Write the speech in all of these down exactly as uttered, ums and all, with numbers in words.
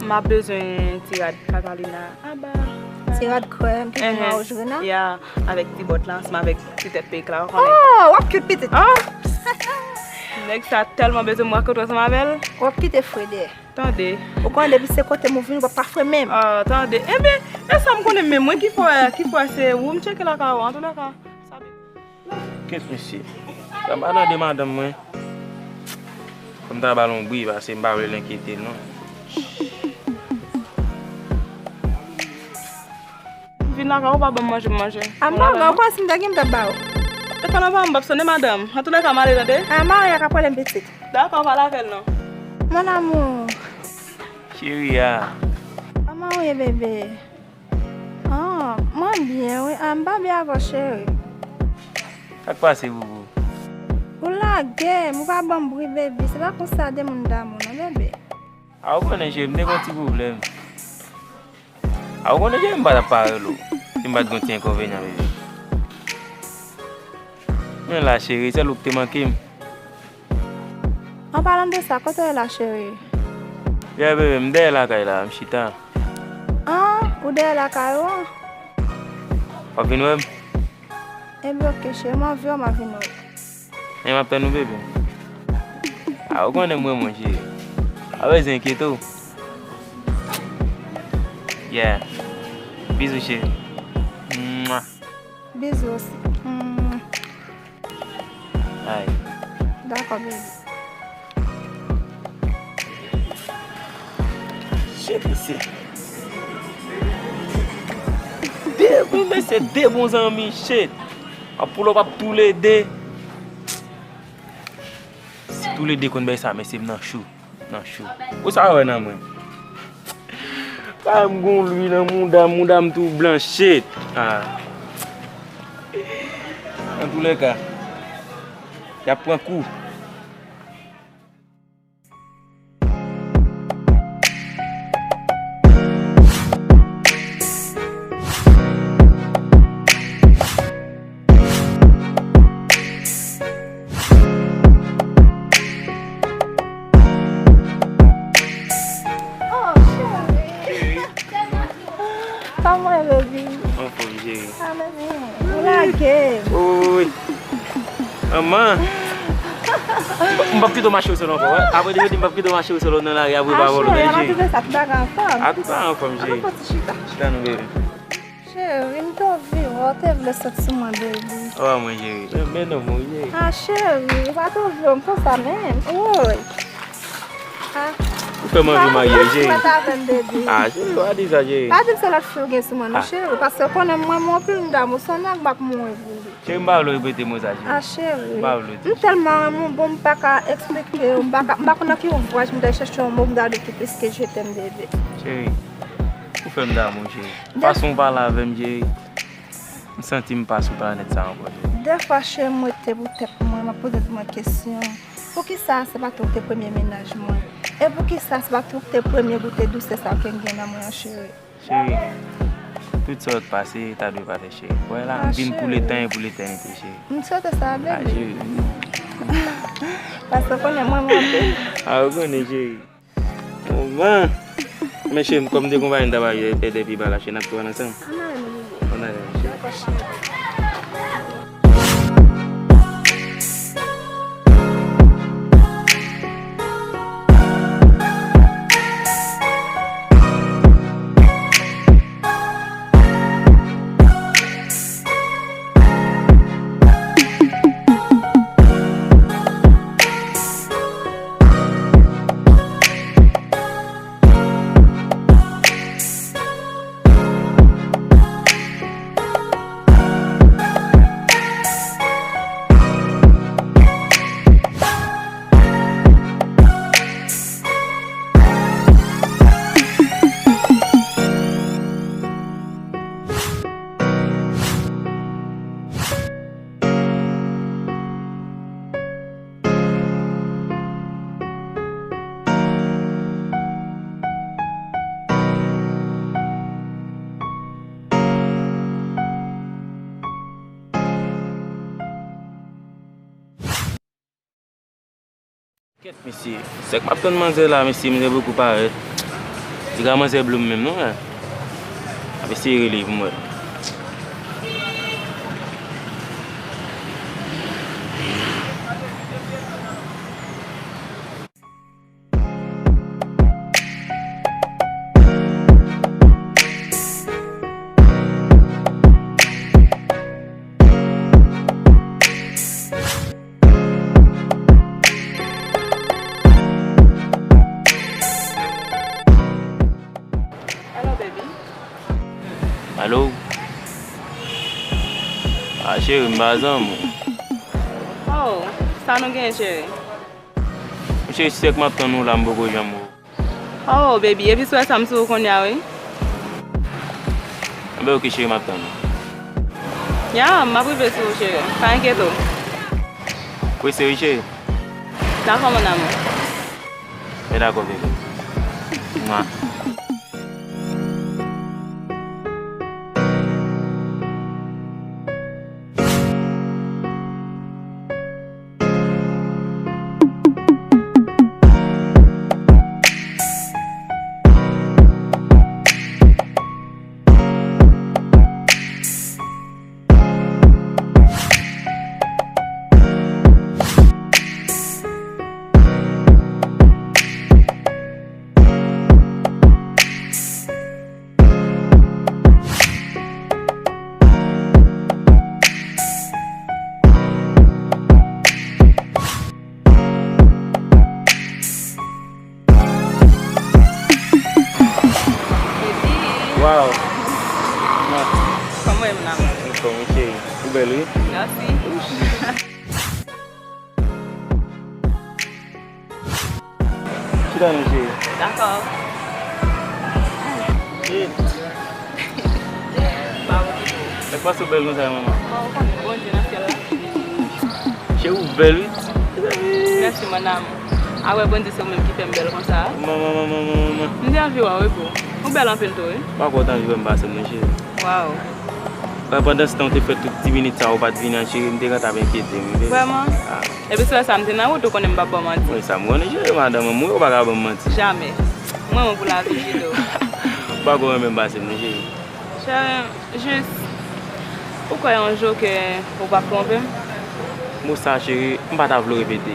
M ap bezwen ti rad Catalina. Aba. Ti rad krèm, ti nwa wouj grenn. Ya, avèk ti bòt la, ansanm avèk ti tèt pèk la, ou konnen. Oh, w ap cute pitit. Ah! Nèg sa tèlman bezwen m rakontre ansanm avè l. W ap kite fre dèyè. Tande. Ou konnen depi se kote m ou vini, w ap pa fre menm. Ah, tande. Ebyen, e sa m konnen menm, mwen ki fè, ki fè se ou m tcheke lakay ou, antoulèka. Kèt mesye. Sa pa tande madanm mwen. Fò m ta ba l yon bri, paske m pa vle l enkyete l non. Vin lakay ou pa ban m manje m manje. A m pa gen, ou kwè si m te gen m t ap ba ou. E pandan pa m p ap sonnen madanm. Antoulèka m ale tande. A Maria k ap rele m pitit. Dakò, pale avè l non. Mon amour. Cheri a. Kòman ou ye bebe? Ah, mwen byen wi. Ah, m pa byen avè w cheri. Sa k pase boubou? Ou lage m, ou pa ban m bri baby. Se pa konsa de moun damou non bebe. A ou konnen cheri, m te gen yon ti pwoblèm. A ou konnen cheri, m pa t ap parèl ou si m pa t gen yon ti enkonvenyan bebe. Men la cheri, sèl ou k te manke m. An palan de sa, kote w ye la cheri? Yeah bebe, m dèyè lakay la, m chita. Ah, ou dèyè lakay ou an? W ap vin wè m? Ebyen oke cheri, m anvi wè w, m ap vin wè w. Men m ap tann ou bebe. A ou konnen m renmen w cheri. Pa bezwen enkyete w. Yeah. Bizou cheri. Mwa. Bizou osi. Hmm. Ay. Dakò baby. Shit mesye. De, wi mesye, de bon zanmi, shit. Ap pull up ap toulede. Si toulede konn bay sa mesye m nan chou. Nan chou. Ou sa wè nan mwen? Kay m gon lwi nan mouda m, mouda m tou blan shit. Ah. Antoulèka, y ap pran kou. Oh, cheri. Kòman w ye, baby? Anfòm, cheri. Ah, baby. Ou lage m. Wi, wi, wi. Manman. M p ap kite w mache w sèl ankò, wi. Apre li di m p ap kite w mache w sèl nan lari a pou e pa vòlò, cheri. Ah, cheri, m ap kite sa, tout bagay anfòm. Ah, tout bagay anfòm, cheri. Ann fè ti chita. Chita nou, baby. Cheri, m t anvi wè w, te vle sot sou mwen, baby. Wa mwen, cheri. Men, men non, mwen, cheri. Ah, cheri, ou pa t anvi wè m konsa, men. Woy. Ah. Ou fè m anvi marye, cheri. Ou pa t avè m, baby. Ah, cheri, pa di sa, cheri. Pa di m se lòt fi ou gen sou mwen, non, cheri. Paske ou konnen m renmen w anpil, m damou, se yon nèg m ap mouri pou li. Cheri, m pa vle w repete mo sa, cheri. Ah, cheri. M pa vle w di. M tèlman renmen w, bon, m pa ka eksplike w, m pa ka, m pa konn nan ki ouvraj m t al chèche yon mo m ta di w ki plis ke je t'aime, baby. Cheri, ou fè m damou, cheri. Fason w pale avè m, cheri, m santi m pa sou planèt sa ankò, cheri. Defwa, cheri, m rete pou tèt mwen, m ap poze tèt mwen kesyon. Poukisa se pa tou w ki te premye mennaj mwen? E poukisa se pa tou w ki te premye goute dousè sa ke m gen nan mwen an, cheri? Cheri, tout sa yo k pase, ta dwe pase, cheri. Wè la, m vin pou letan e pou letènite, cheri. M swete sa, baby. Paske w konnen mwen, mwen anpil. Ah, ou konnen, cheri. Bon, men cheri, kòm m te konpayi n ta ba yo pèdè pi ba la, cheri, n ap tou al ansanm. Ann ale, mon bebe. Ann ale, mon cheri. Dakò, cheri. Kèt mesye, sèk m ap tann manzè la mesye, m te poko parèt. Ti ka manzè Bloom menm non, men. Ap eseye rele pou mwen. Hello, baby. Alo? Ah, cheri, m pa zanmi w. Oh, sa nou gen, cheri? Cheri, se sèk m ap tann ou la, m poko janm wè w. Oh, baby, epi sou sa m sou ou kounye a, wi. Enben, ok, cheri, m ap tann ou. Ya, m ap rive sou ou, cheri. Pa enkyete w. Prese wi, cheri. Dakò, mon amour. Men dakò, bebe. Mwa. Wow. Kòman w ye, mon amour? Anfòm, wi, cheri. Ou bèl, wi. Mèsi. Chita non, cheri. Dakò. Shit. Ba ou pito. Èske w bèl konsa, manman? Bon, ou konnen Bondye nan syèl la. Cheri, ou bèl, wi. Mèsi, mon amour. Apre Bondye, se ou menm ki fè m bèl konsa. Manman, manman, manman, manman. M te anvi wè w, wi, boo. Ou bèl anpil tou, wi. Pa kwè w t anvi wè m pase, non, cheri. Waw. Pandan se tan, ou te fè tout ti minit sa, ou pa t vini an, cheri, m te gentan ap enkyete m, wi. Vrèman? Ah. Epi sou sa, m te nan wout, ou konnen m p ap ba w manti. Wi, sa m konnen, cheri, madanm mwen, ou pa ka ban m manti. Jamè. Mwen, mwen pou lavi, Judo. Ou pa ko renmen m pase m, non, cheri. Cheri, jis, ou kwè yon jou ke ou p ap twonpe m? Mo sa, cheri, m pa ta vle w repete.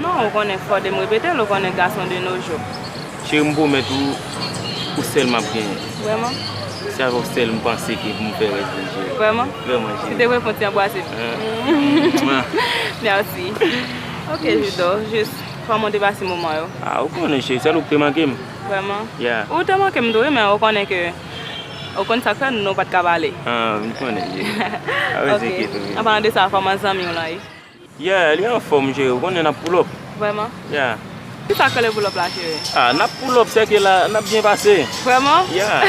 Non, ou konnen fò de m repete l, ou konnen gason de nos jours. Cheri, m pwomèt ou, ou sèl m ap genyen. Vrèman? Se avè w sèl m panse ke pou m fè rès de cheri. Vrèman? Vrèman, cheri. Si te reponn ti anbrase m. Mèsi. Ok, Judo, jis kòman w te pase moman yo? Ah, ou konnen, cheri, sèl ou k te manke m. Vrèman? Yeah. Ou te manke m tou, wi, men ou konnen ke, ou konn sa k fè nou pa t ka pale. Ah, m konnen, cheri. Ok. An palan de sa, kòman zanmi w lan ye? Yeah, li anfòm, cheri. Ou konnen n ap pull up. Vrèman? Yeah. Kisa k rele pull up la, cheri? Ah, n ap pull up, sèke la, n ap byen pase. Vrèman? Yeah.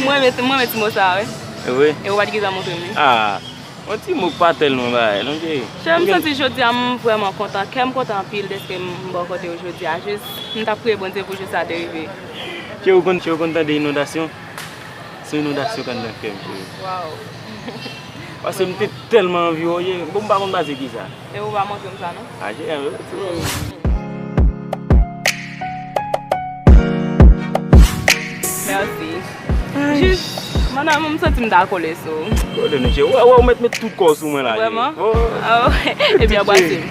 Mwen renmen, mwen renmen ti mo sa, wi. Wi. E ou pa t gentan montre m li. Ah, yon ti mo k pa tèlman bagay, non, cheri. Cheri, m santi jodi a, m vrèman kontan. Kè m kontan anpil dèske m bò kote w jodi a. Jis, m t ap priye Bondye pou jou sa te rive. Cheri, ou konn, cheri, ou konn tande inondasyon? Se inondasyon k anndan kè m, cheri. Waw. Paske m te tèlman anvi wè w, ye, bon, m pa konn pase kisa. E ou pa montre m sa, non? Ah, cheri, anvi wè w. Mèsi. Jis, mon amour, m santi m ta kole sou ou. Kole non, cheri. Wè, wè, ou mèt met tout kò w sou mwen la, cheri. Vrèman? Oh. Ah, ebyen, anbrase m.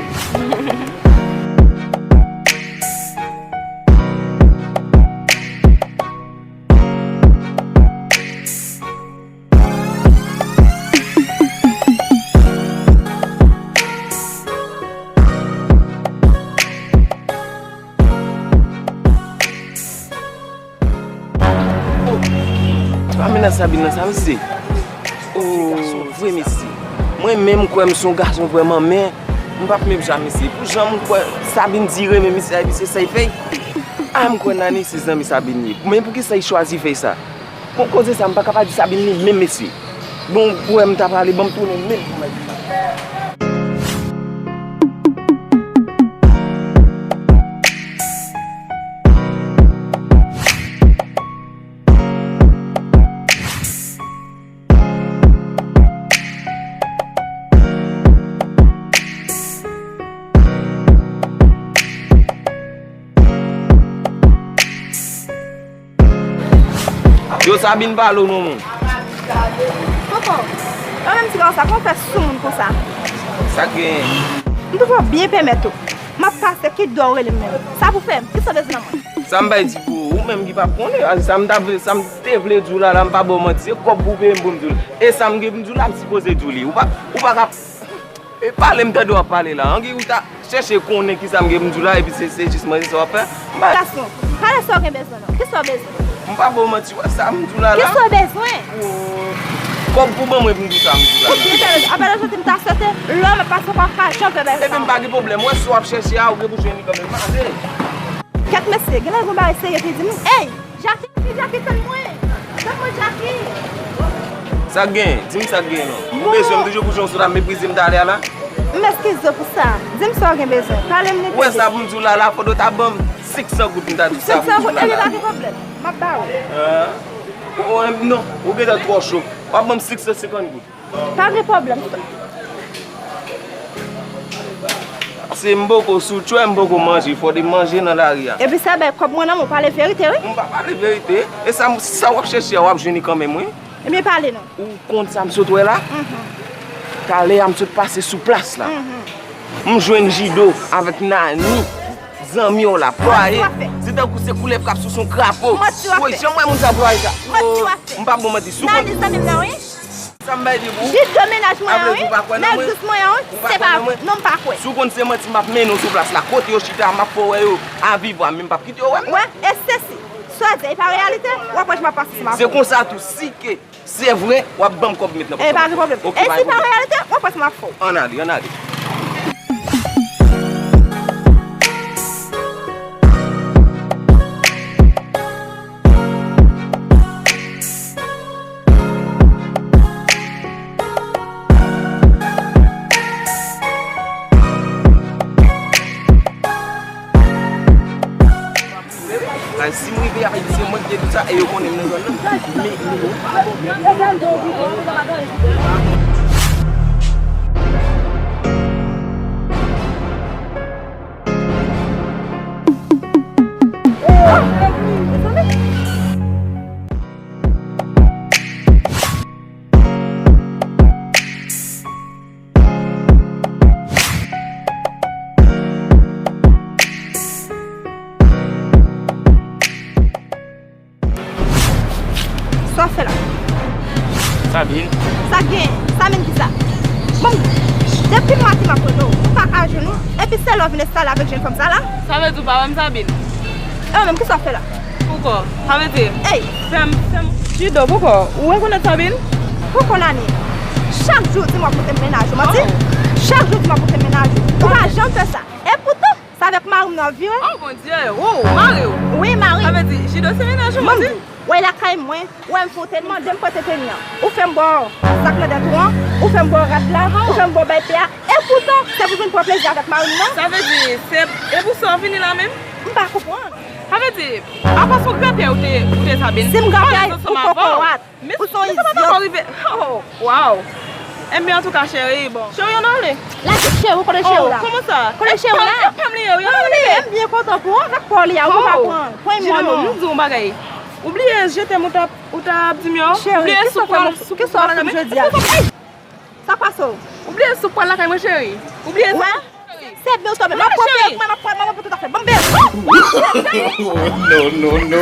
Oh, se pa mennaj Sabine nan sa, mesye? Oh, se gason vre, mesye. Mwen menm, m kwè m se yon gason vrèman, men m p ap menm jan, mesye. Pou jan m kwè Sabine di renmen misye a, epi se sa l fè. Ah, m kwè Nani se zanmi Sabine li ye. Men poukisa l chwazi fè sa? Bon, koze sa, m pa ka pa di Sabine li menm, mesye. Bon, ou wè m ta prale, ban m tounen menm pou m al di sa. Yo, Sabine, pale w non, moun. Koko, ou menm ti gason sa, kòman w fè sou moun konsa? Sa k genyen? M toujou byen pèmèt ou. M ap pase, kit dwa ou rele m menm. Sa pou fè m? Kisa w bezwen nan mwen? Sa m bay di pou ou, ou menm ki p ap konnen. Sa m ta vle, sa m te vle di w la, la, m pa ba w manti. Se kòb pou peye m pou m di w l. E sa m gen pou m di w la, m sipoze di w li. Ou pa, ou pa ka E pale m tande w ap pale la. Angi ou ta chèche konnen kisa m gen pou m di w la, epi se, se jis manje sa w ap fè. M pa Gason, pale sa w gen bezwen non. Kisa w bezwen? M pa ba w manti, wè sa m di w la la. Kisa w bezwen? Kòb pou ban mwen pou m di w sa m di w la la. Apre lè soti m ta swete, lè m ap pase w pa ka janm fè bagay sa. Epi m pa gen pwoblèm, wè sa w ap chèche a, ou gen pou jwenn li kanmenm. Mande. Kèt mesye, genlè gon bagay serye ki di m. Ey! Jackie, Jackie, tann mwen! Tann mwen, Jackie! Sa k genyen? Di m sa k genyen non. Ou bezwen m toujou pou jan w sot ap meprize m talè a la? M eskize w pou sa. Di m sa w gen bezwen. Pale m linkle. Ou wè sa pou m di w la la, fòk w ta ban m senk san goud m ta di w sa pou m di w la la. Senk san goud, ebyen pa gen pwoblèm. M ap ba ou. Hein? Ou, ou, non, ou gentan twò cho. W ap ban m senk san senkant goud. Pa gen pwoblèm. Se m poko sou tchwè, m poko manje, fò de manje nan lari a. Epi sa bay kòb mwen nan men w, pale verite wi. M pa pale verite. E sa, sa w ap chèche a, w ap jwenn li kanmenm wi. Ebyen pale non. Ou konn sa m sot wè la? Mhm. Talè a m sot pase sou plas la. Mhm. M jwenn Jido avèk Nani. Zanmi w la, plwaye. Se tankou se koulèv k ap souse yon krapo. Woy, janm wè moun sa plwaye sa. Oh, m p ap ba w manti. Sou konn Nani zanmi m nan wi. Sa m bay di pou ou? Jis de mennaj mwen an wi. Nèg dous mwen an wi. Se pa vre. Non, m pa kwè. Si w konn se manti, m ap mennen w sou plas la. Kote yo chita, m ap fè w wè yo a viv vwa, men m p ap kite yo wè m. Wè, e sesi. Sa w di, e pa reyalite, w ap wè jan m ap pase sou m ap. Se konsa tou, si ke se vre, w ap ban m kòb m met nan pòch la. E pa gen pwoblèm. E si pa reyalite, w ap wè jan m ap fè w. Ann ale, ann ale. Ay, si m rive Ayiti, se mwen ki te di sa, e yo konnen m nan zòn nan. Men, men, Sa w fè la? Sabine. Sa gen? Sabine ki sa? Bon, depi maten m ap rele w, m pa ka jwenn ou, epi se lè w vin enstale avèk jèn fanm sa la? Sa vle di w pa wè m, Sabine? E ou menm, kisa w fè la? Poko, sa vle di, ey, fè m, fè m. Jido, poko, ou rekonèt Sabine? Poko Nani, chak jou w di m w ap pote m mennaj ou, manti? Oh. Chak jou w di m w ap pote m mennaj ou. Ou pa janm fè sa. Epoutan, se avèk mari m nan w ap vire. Oh, Bondye, oh, mari w? Wi, mari. Sa vle di, Jido se mennaj ou, manti? Wè lakay mwen, wè m fè w te mande m pote teni an. Ou fè m ba w sak nan dèt ou an, ou fè m ba w rad la, ou fè m ba w bay pè a. Epoutan, se pou vin pran plezi avèk mari m nan. Sa vle di, se, e pou sa w vini la menm? M pa konprann. Sa vle di, apa se yon grapyay ou te, ou te Sabine? Si m grapyay, ou kokorat. Ou se yon idyòt. Oh, wow. Enben, antouka, cheri, bon. Cheri, ann ale. Lage cheri, ou kote cheri w la? Kòman sa? Kote cheri w la? E pa m li ye, wi, ann ale. M byen kontan pou ou avèk kò li a, ou pa pran. Pran mò non. M di w yon bagay. Ou bliye je t'aime ou t ap, ou t ap di m yo? Cheri, kisa w fè m jodi a? Sa k pase w? Ou bliye sou pwal lakay mwen, cheri? Ou bliye sa? Wè? Se byen w tonbe. M ap pran byen, m ap pran, m ap pran tout afè. Ban m byen. No, no, no.